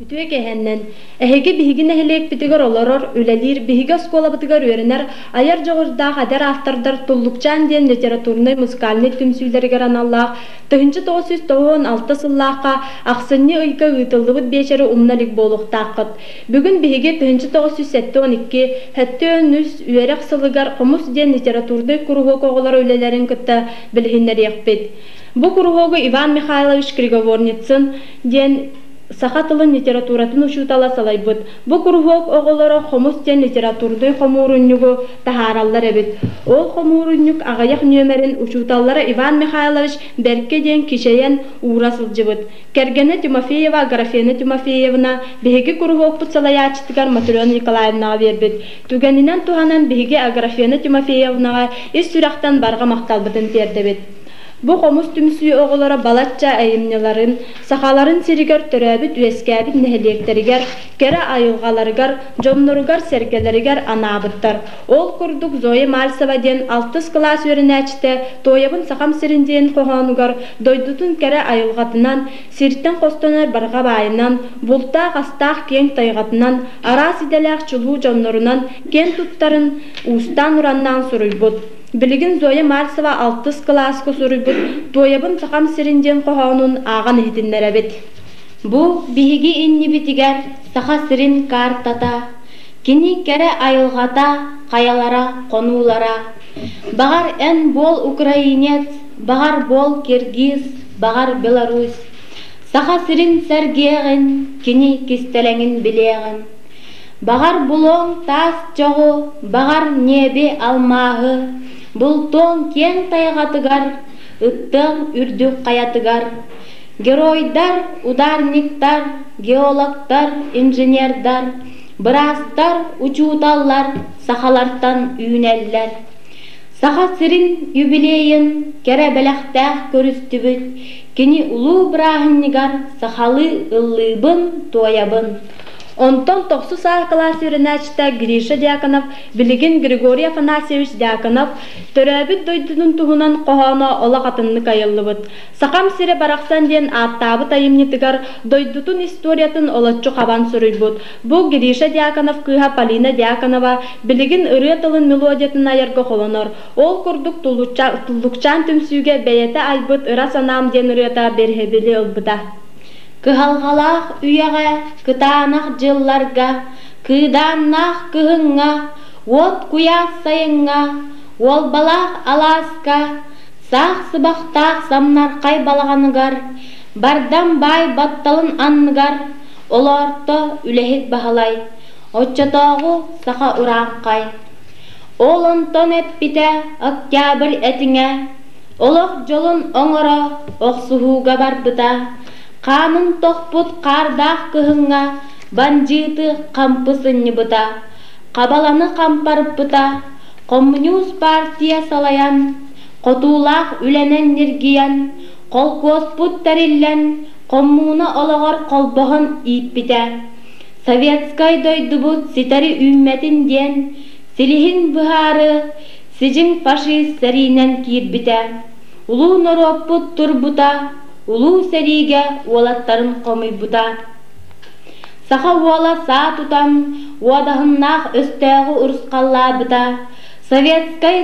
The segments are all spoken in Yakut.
Үтүө кэһэннэн, эһиги биһиги нэһилиэкпитигэр олорор, үлэлиир, биһиги оскуолабытыгар үөрэнэр айар дьоҕурдаах эдэр автордар Туллукчаан диэн литературнай-музыкальнай түмсүүлэригэр аналлаах 1996 сыллаахха ахсынньы ыйга ыытыллыбыт биэчэри умна илик буолуохтааххыт. Бүгүн биһиги 1972 73 үөрэх сылыгар Хомус диэн литературнай куруһуок оҕолоро үлэлэрин кытта билиһиннэриэхпит. Бу куруһуогу Иван Михайлович Криговорницын диэн саха тылын литературатын учуутала салайбыт. Бу куруһуок оҕолоро хомус диэн литературнай хомуурунньугу таһаараллар эбит. Ол хомуурунньук аҕыйах нүөмэрин учууталлара Иван Михайлович бэркэ диэн кичэйэн уура сылдьыбыт. Кэргэнэ Тимофеева Аграфена Тимофеевна биһиги куруһуокпут салайааччытыгар Матрена Николаевнаҕа биэрбит. Түгэнинэн туһанан биһиги Аграфена Тимофеевнаҕа ис сүрэхтэн барҕа махталбытын тиэрдэбит. Бу хомус түмсүү оҕолоро балачча айымньыларын сахаларын сиригэр төрөөбүт-үөскээбит нэһилиэктэригэр, кэрэ айылҕаларыгар, дьонноругар-сэргэлэригэр анаабыттар. Ол курдук Зоя Мальцева диэн алтыс кылаас үөрэнээччитэ «Туойабын Сахам сирин» диэн хоһоонугар дойдутун кэрэ айылҕатынан, сиртэн хостонор барҕа баайынан, бултаах-астаах киэҥ тайҕатынан, араас идэлээх чулуу дьоннорунан киэн туттарын уустаан-ураннаан суруйбут. Билигин Зоя Мальцева алтыс кылааска суруйбут «Туойабын Сахам сирин» диэн хоһоонун ааҕан иһитиннэрэбит. Бу биһиги иннибитигэр Саха сирин каартата, кини кэрэ айылҕата, хайалара, хонуулара. Баҕар эн буол украинец, баҕар буол киргиз, баҕар Беларусь. Саха сирин сэргиэҕин, кини кистэлэҥин билиэҕин. Баҕар булуоҥ таас чоҕу, баҕар ньиэби алмааһы, бултуоҥ киэҥ тайҕатыгар, ыттыаҥ үрдүк хайатыгар. Геройдар, ударниктар, геологтар, инженердар, быраастар, учууталлар сахалартан үүнэллэр. Саха сирин юбилейын кэрэ бэлэхтээх көрүстүбүт, кини улуу бырааһынньыгар сахалыы ыллыыбын, туойабын. Онтон тохсус А кылаас үөрэнээччитэ Гриша Дьяконов, билигин Григорий Афанасьевич Дьяконов, төрөөбүт дойдутун туһунан хоһооно олох атыннык айыллыбыт. «Сахам сирэ барахсан» диэн ааттаабыт айымньытыгар дойдутун историятын олоччу хабан суруйбут. Бу Гриша Дьяконов кыыһа Полина Дьяконова билигин ырыа тылын мелодиятын айарга холонор. Ол курдук Туллукчаан түмсүүгэ бэйэтэ айбыт «Ыра санаам» диэн ырыата биһирэбили ылбыта. Кыһалҕалаах үйэҕэ, кытаанах дьылларга, кыыдааннаах кыһыҥҥа, уот куйаас сайыҥҥа, уолбалаах алааска, саах сыбахтаах самнархай балаҕаныгар, бардам баай батталын анныгар олоорто үлэһит Баһылай, оччотооҕу саха урааҥхай. Ол онтон эппитэ октябрь этиҥэ, Олох дьолун оҥоро охсуһууга барбыта, хаанын тохпут хаардаах кыһыҥҥа бандьыыты хампы сынньыбыта, хабаланы хампарыппыта, хомуньуус партия салайан, хотуулаах үлэнэн ньиргийэн, холкуоспут тэриллэн, хоммууна олоҕор холбоһон ииппитэ. Советскай дойдубут ситэри үүммэтин диэн силиһин быһаары Сидьиҥ фашист сэриинэн киирбитэ, улуу норуоппут турбута, улуу сэриигэ уолаттарын хомуйбута. Саха уола саа тутан, уодаһыннаах өстөөҕү урусхаллаабыта, советскай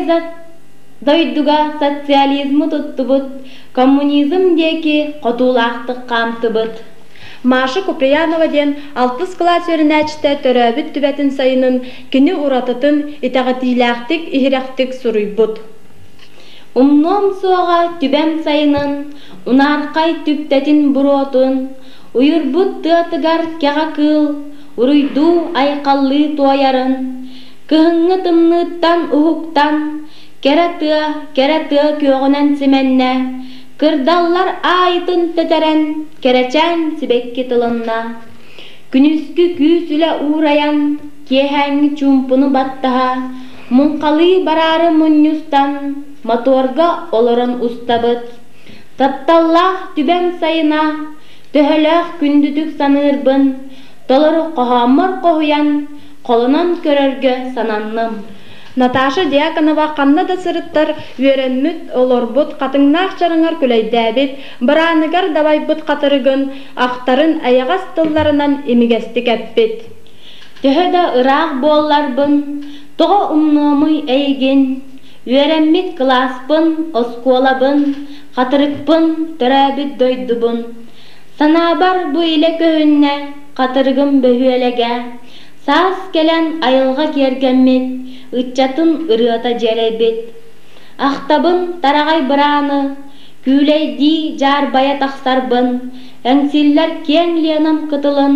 дойдуга социализмы туттубут, коммунизм диэки хотуулаахтык хаамтыбыт. Маша Куприянова диэн алтыс кылаас үөрэнээччитэ төрөөбүт түбэтин сайынын кини уратытын итэҕэтиилээхтик, иһирэхтик суруйбут. Умнуом суоҕа түбэм сайынын, унаархай түптэтин буруотун, уйурбут тыатыгар кэҕэ кыыл уруйдуу айхаллыы туойарын, кыһыҥҥы тымныыттан уһуктан, кэрэ тыа, кэрэ тыа күөҕүнэн симэннэ, Кырдаллар аайытын тэтэрэн, кэрэчээн сибэкки тылынна. Күнүскү күүс үлэ уурайан, киэһээҥҥи чуумпуну баттаһа, муҥхалыы бараары мунньустан, мотуорга олорон устабыт. Тапталлаах түбэм сайына, төһөлөөх күндүтүк саныырбын, толору хоһооммор хоһуйан, холонон көрөргө сананным. Наташа Дьяконова ханна да сырыттар үөрэммит, олорбут, хатыҥнаах чараҥар күлэйдээбит, бырааныгар дабайбыт хатырыгын, ахтарын эйэҕэс тылларынан имигэстик эппит. Төһө да ыраах буолларбын, тоҕо умнуомуй эйигин, үөрэммит кылааспын, оскуолабын, хатырыкпын, төрөөбүт дойдубун. Санаабар бу илэ көһүннэ хатырыгым бөһүөлэгэ, саас кэлэн айылҕа киэргэммит, ыччатын ырыата дьиэрэйбит. Ахтабын тараҕай бырааны, күүлэйдии дьаарбайа тахсарбын, эҥсиллэр киэҥ Ленам кытылын,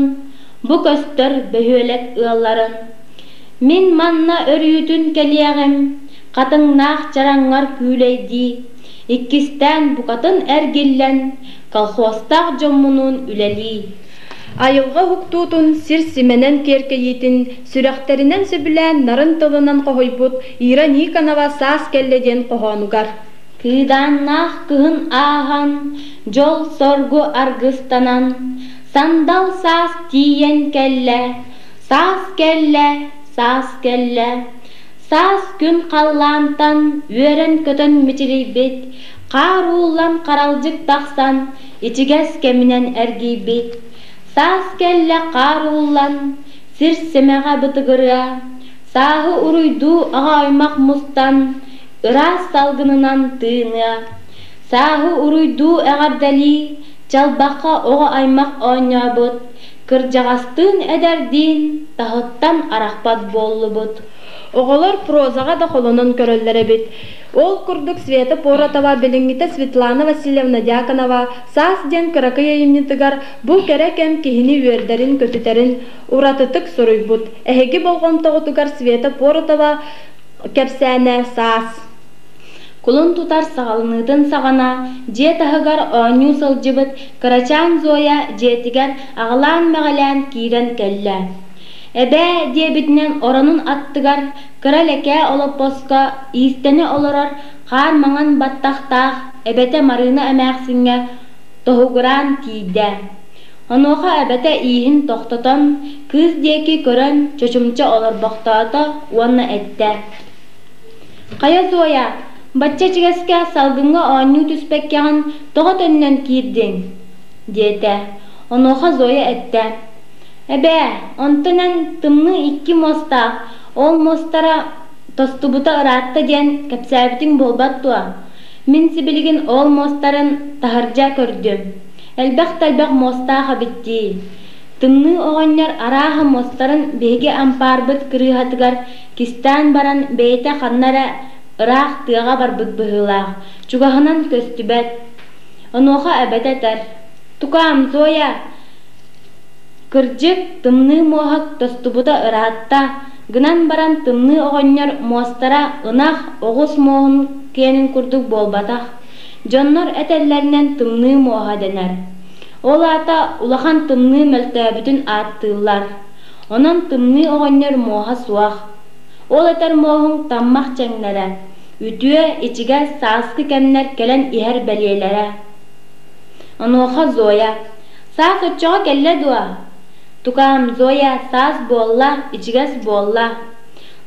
бу көстөр бөһүөлэк ыалларын. Мин манна өрүүтүн кэлиэҕим, хатыҥнаах чараҥҥар күүлэйдии, иккистээн букатын эргиллэн, колхозтаах дьоммунуун үлэлии. Айылҕа уһуктуутун сир симэнэн киэркэйиитин сүрэхтэринэн сөбүлээн нарын тылынан хоһуйбут Ира Никонова «Саас кэллэ» диэн хоһоонугар Кыыдааннаах кыһын ааһан, дьол-соргу аргыстанан, сандал саас тиийэн кэллэ, саас кэллэ, саас кэллэ. Саас күн халлаантан үөрэн-көтөн мичилийбит, хаар ууллан харалдьык тахсан, ичигэс кэминэн эргийбит. Саас кэллэ хаар ууллан, сир симэҕэ бытыгырыа, сааһы уруйдуу аҕа аймах мустан, ыраас салгынынан тыыныа. Сааһы уруйдуу эҕэрдэлии, чалбахха оҕо аймах оонньообут, кырдьаҕастыын эдэрдиин таһыттан арахпат буоллубут. Оҕолор прозаҕа да холонон көрөллөр эбит. Ол курдук Света Поротова билиҥҥитэ Светлана Васильевна Дьяконова «Саас» диэн кыракый айымньытыгар бу кэрэ кэм киһини үөрдэрин-көтүтэрин уратытык суруйбут. Эһиги болҕомтоҕутугар Света Поротова кэпсээнэ «Саас». Кулун тутар саҕаланыытын саҕана дьиэ таһыгар оонньуу сылдьыбыт кырачаан Зоя дьиэтигэр аҕылаан-мэҕилээн киирэн кэллэ. «Эбээ» диэбитинэн оронун аттыгар кыра лэкээ олоппоско иистэнэ олорор хаар маҥан баттахтаах эбэтэ Марыына эмээхсиҥҥэ тоһугураан тиийдэ. Онуоха эбэтэ ииһин тохтотон, кыыс диэки көрөн чочумча олорбохтоото уонна эттэ: «Хайа, Зоя, бачча ичигэскэ салгыҥҥа оонньуу түспэккэҕин тоҕо төннөн киирдиҥ?» диэтэ. Онуоха Зоя эттэ: «Эбээ, онтон эн тымныы икки муостаах, ол муостара тостубута ыраатта диэн кэпсээбитиҥ буолбат дуо? Мин сибилигин ол муостарын таһырдьа көрдүм. Элбэх да элбэх муостаах эбит дии. Тымныы оҕонньор арааһа муостарын биһиги ампаарбыт кырыыһатыгар кистээн баран бэйэтэ ханна эрэ ыраах тыаҕа барбыт быһыылаах, чугаһынан көстүбэт. Онуоха эбэтэ этэр: «Тукаам, Зоя, кырдьык, тымныы муоһа тостубута ыраатта, гынан баран тымныы оҕонньор муостара ынах, оҕус муоһун киэнин курдук буолбатах. Дьоннор этэллэринэн тымныы муоһа дэнэр. Ол аата улахан тымныы мөлтөөбүтүн ааттыыллар. Онон тымныы оҕонньор муоһа суох. Ол этэр муоһуҥ таммах чэҥнэрэ, үтүө, ичигэс сааскы кэмнэр кэлэн иһэр бэлиэлэрэ. Онуоха Зоя: «Саас оччоҕо кэллэ дуо?» «Тукаам, Зоя, саас буолла, ичигэс буолла».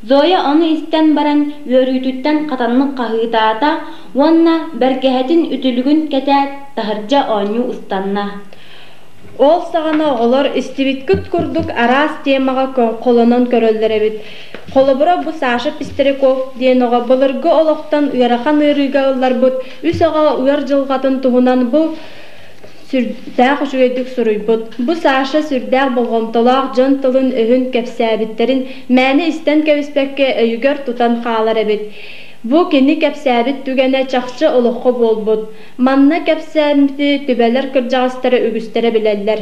Зоя ону истэн баран үөрүүтүттэн хатаннык хаһыытаата уонна бэргэһэтин үтүлүгүн кэтээт таһырдьа оонньуу ыстанна. Ол саҕана оҕолор истибиккит курдук араас темаҕа холонон көрөллөр эбит. Холобура, бу Саша Пестряков диэн оҕо былыргы олохтон ыарахан ыарыыга ылларбыт үс оҕо ыар дьылҕатын туһунан бу сүрдээх үчүгэйдик суруйбут. Бу Саша сүрдээх болҕомтолоох дьон тылын-өһүн кэпсээбиттэрин мээнэ истэн кэбиспэккэ өйүгэр тутан хаалар эбит. Бу кини кэпсээбит түгэнэ чахчы олоххо буолбут. Манна кэпсээммити түбэлэр кырдьаҕастара үгүстэрэ билэллэр.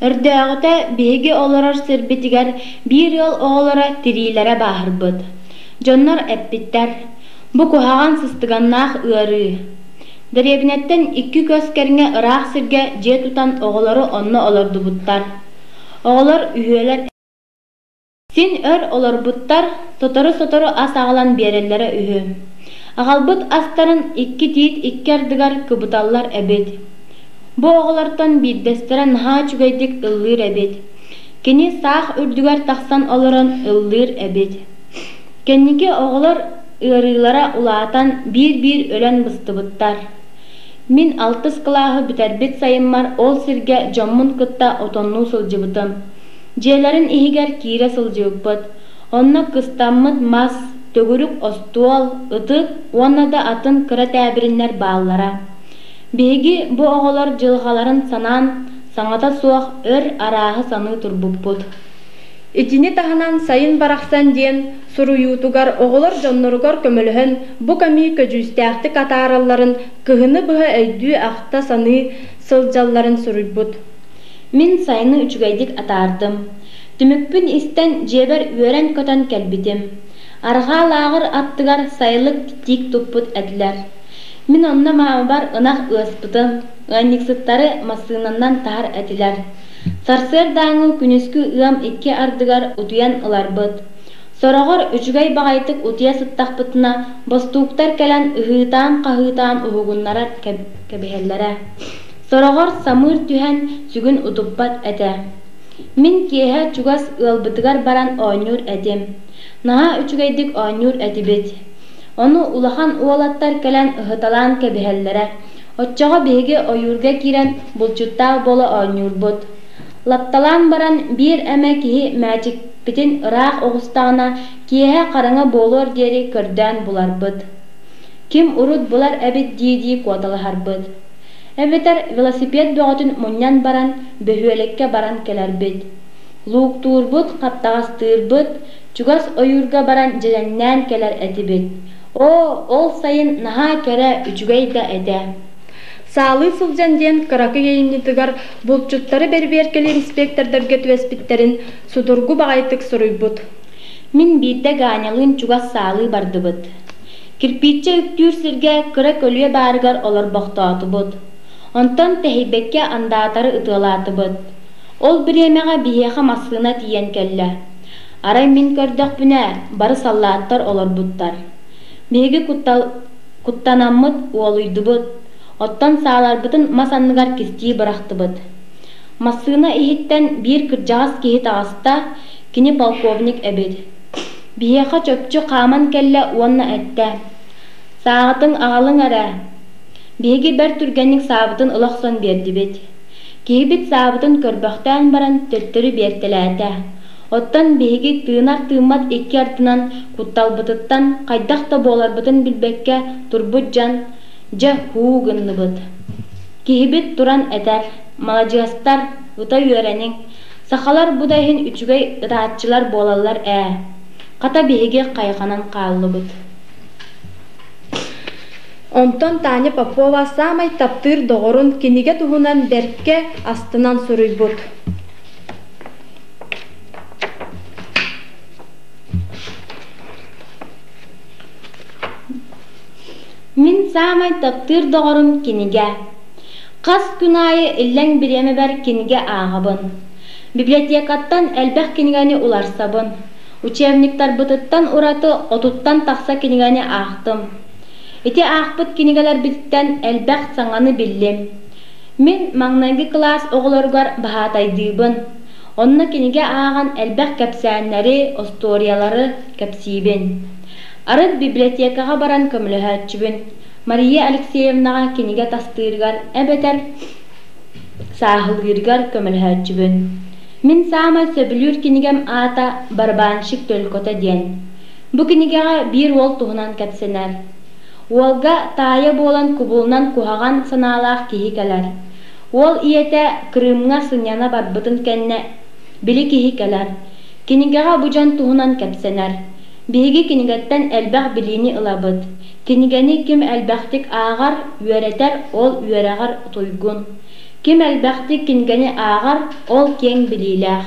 Өрдөөҕүтэ биһиги олорор сирбитигэр биир ыал оҕолоро тириилэрэ бааһырбыт. Дьоннор эппиттэр: «Бу куһаҕан сыстыганнаах ыарыы. Дэриэбинэттэн икки көс кэриҥэ ыраах сиргэ дьиэ тутан оҕолору онно олордубуттар. Оҕолор үһүөлэр Син өр олорбуттар, сотору-сотору ас аҕалан биэрэллэрэ үһү. Аҕалбыт астарын икки тиит икки ардыгар кыбыталлар эбит. Бу оҕолортон биирдэстэрэ наһаа үчүгэйдик ыллыыр эбит. Кини саах үрдүгэр тахсан олорон ыллыыр эбит. Кэнники оҕолор ыарыылара улаатан биир-биир өлөн быстыбыттар. Мин алтыс кылааһы бүтэрбит сайыммар ол сиргэ дьоммун кытта отоннуу сылдьыбытым. Дьиэлэрин иһигэр киирэ сылдьыбыппыт. Онно кыстаммыт мас, төгүрүк остуол, ытык уонна да атын кыра тээбириннэр бааллара. Биһиги бу оҕолор дьылҕаларын санаан, саҥата суох өр арааһы саныы турбуппут. Итини таһынан Сайын барахсан диэн суруйуутугар оҕолор дьонноругар көмөлөһөн бу кэми көдьүүстээхтик атааралларын, кыһыны быһа өйдүү-ахта саныы сылдьалларын суруйбут. Мин сайыны үчүгэйдик атаардым. Түмүкпүн истэн дьиэбэр үөрэн-көтөн кэлбитим. Арҕаа лааҕыр аттыгар сайылык тиик туппут этилэр. Мин онно маамабар ынах ыаспытым, ыанньыксыттары массыынанан таһар этилэр. Сарсыардааҥҥы күнүскү ыам икки ардыгар утуйан ыларбыт. Сороҕор үчүгэй баҕайытык утуйа сыттахпытына, бостууктар кэлэн ыһыытаан-хаһыытаан уһугуннарар кэбиһэллэрэ. Сороҕор самыыр түһэн сүгүн утуппат этэ. Мин киэһэ чугас ыалбытыгар баран оонньуур этим. Наһаа үчүгэйдик оонньуур этибит. Ону улахан уолаттар кэлэн ыһыталаан кэбиһэллэрэ. Оччоҕо биһиги ойуурга киирэн булчуттаах буола оонньуурбут. Лапталаан баран биир эмэ киһи мээчикпитин ыраах оҕустаҕына, киэһэ хараҥа буолуор диэри көрдөөн буларбыт. Ким урут булар эбит дии-дии куоталаһарбыт. Эбэтэр велосипед бөҕөтүн мунньан баран бөһүөлэккэ баран кэлэрбит. Лууктуурбут, хаптаҕастыырбыт, чугас ойуурга баран дьэдьэннээн кэлэр этибит. Оо, ол сайын наһаа кэрэ, үчүгэй да этэ. Саалыы сылдьан диэн кыракый айымньытыгар булчуттары бэрбиэркэлиир инспектордарга түбэспиттэрин судургу баҕайытык суруйбут. Мин биирдэ Ганялыын чугас саалыы бардыбыт. Кирпииччэ үктүүр сиргэ кыра көлүө баарыгар олорбохтоотубут. Онтон тэһийбэккэ андаатары ытыалаатыбыт. Ол бириэмэҕэ биһиэхэ массыына тиийэн кэллэ. Арай мин көрдөхпүнэ, бары саллааттар олорбуттар. Биһиги куттал куттанаммыт уолуйдубут, оттон сааларбытын мас анныгар кистии бырахтыбыт. Массыына иһиттэн биир кырдьаҕас киһи таҕыста, кини полковник эбит. Биһиэхэ чопчу хааман кэллэ уонна эттэ: «Сааҕытыҥ аҕалыҥ эрэ». Биһиги бэрт түргэнник саабытын ыла охсон биэрдибит. Киһибит саабытын көрбөхтөөн баран төттөрү биэртэлээтэ. Оттон биһиги тыынар-тыыммат икки ардынан кутталбытыттан хайдах да буоларбытын билбэккэ турбут дьон, дьэ һуу гынныбыт. Киһибит туран этэр: «Маладьыастар, ыта үөрэниҥ, сахалар бу да иһин үчүгэй ытааччылар буолаллар ээ». Хата биһиги хайҕанан хааллыбыт. Онтон Таня Попова саамай таптыыр доҕорун кинигэ туһунан бэркэ астынан суруйбут. Мин саамай таптыыр доҕорум кинигэ. Хас күн аайы иллэҥ бириэмэбэр кинигэ ааҕабын. Библиотекаттан элбэх кинигэни уларсабын. Учебниктарбытыттан ураты отуттан тахса кинигэни аахтым. Ити аахпыт кинигэлэрбиттэн элбэх саҥаны биллим. Мин маҥнайгы кылаас оҕолоругар баһаатайдыыбын. Онно кинигэ ааҕан элбэх кэпсээннэри, остуоруйалары кэпсиибин. Арыт библиотекаҕа баран көмөлөһөөччүбүн. Мария Алексеевнаҕа кинигэ тастыырыгар эбэтэр сааһылыырыгар көмөлөһөөччүбүн. Мин саамай сөбүлүүр кинигэм аата «Барабанщик төлкөтө» диэн. Бу кинигэҕэ биир уол туһунан кэпсэнэр. Уолга таайа буолан кубулунан куһаҕан санаалаах киһи кэлэр. Уол ийэтэ Крымҥа сынньана барбытын кэннэ били киһи кэлэр. Кинигэҕэ бу дьон туһунан кэпсэнэр. Биһиги кинигэттэн элбэх билиини ылабыт. Кинигэни ким элбэхтик ааҕар, үөрэтэр, ол үөрэҕэр туйгун. Ким элбэхтик кинигэни ааҕар, ол киэҥ билиилээх.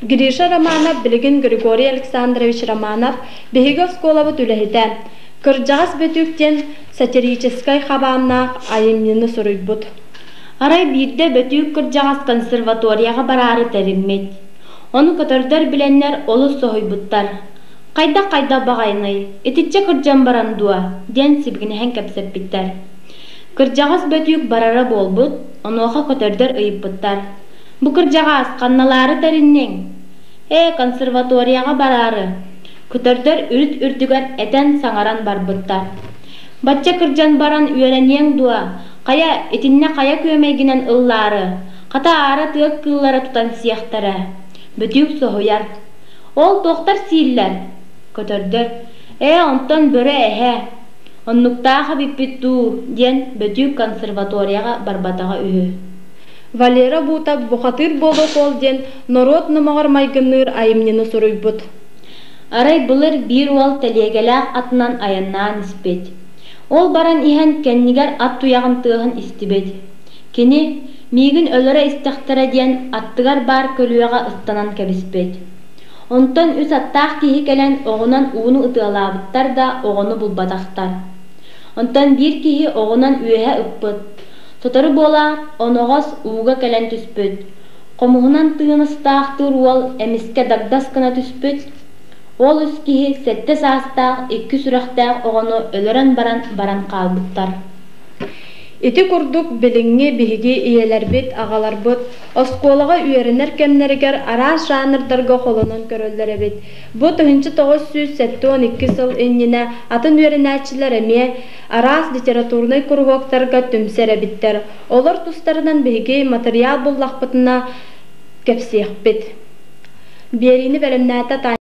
Гриша Романов билигин Григорий Александрович Романов биһиги оскуолабыт үлэһитэ, Кырдьаҕас Бөтүүк диэн сатирическай хабааннаах айымньыны суруйбут. Арай биирдэ Бөтүүк кырдьаҕас консерваторияҕа бараары тэриммит. Ону көтөрдөр билэннэр олус соһуйбуттар. «Хайдах-хайдах баҕайыный, итиччэ кырдьан баран дуо?» диэн сибигинэһэн кэпсэппиттэр. Кырдьаҕас Бөтүүк барара буолбут, онуоха көтөрдөр ыйыппыттар: «Бу кырдьаҕаас, ханналаары тэринниҥ?» «Ээ, консерваторияҕа бараары». Көтөрдөр үрүт үрдүгэр этэн-саҥаран барбыттар. Бачча кырдьан баран үөрэниэҥ дуо, хайа, итиннэ хайа күөмэйгинэн ыллаары, хата аара тыа кыыллара тутан сиэхтэрэ. Бөтүүк соһуйар. Ол туохтар сииллэр? Көтөрдөр. Ээ, онтон бөрө эһэ. Оннуктаах эбиппит дуу, диэн Бөтүүк консерваторияҕа барбатаҕа үһү. Валера Буутап Бухатыыр буолуох уол диэн норуот номоҕор майгынныыр айымньыны суруйбут. Арай былыр биир уол тэлиэгэлээх атынан айаннаан испит. Ол баран иһэн кэннигэр ат туйаҕын тыаһын истибит. Кини, миигин өлөрө истэхтэрэ диэн, аттыгар баар көлүөҕэ ыстанан кэбиспит. Онтон үс аттаах киһи кэлэн оҕунан ууну ытыалаабыттар да оҕону булбатахтар. Онтон биир киһи оҕунан үөһэ ыппыт. Сотору буолаат, оноҕос ууга кэлэн түспүт. Хомуһунан тыыныстаахтыыр уол эмискэ дагдас гына түспүт. Ол үс киһи сэттэ саастаах икки сүрэхтээх оҕону өлөрөн баран баран хаалбыттар. Ити курдук билиҥҥи биһиги ийэлэрбит, аҕаларбыт оскуолаҕа үөрэнэр кэмнэригэр араас жанрдарга холонон көрөллөр эбит. Бу 1972 сыл иннинэ атын үөрэнээччилэр эмиэ араас литературнай куруһуоктарга түмсэр эбиттэр. Олор тустарынан биһиги матырыйаал буллахпытына кэпсиэхпит. Биэриини бэлэмнээтэ Таня.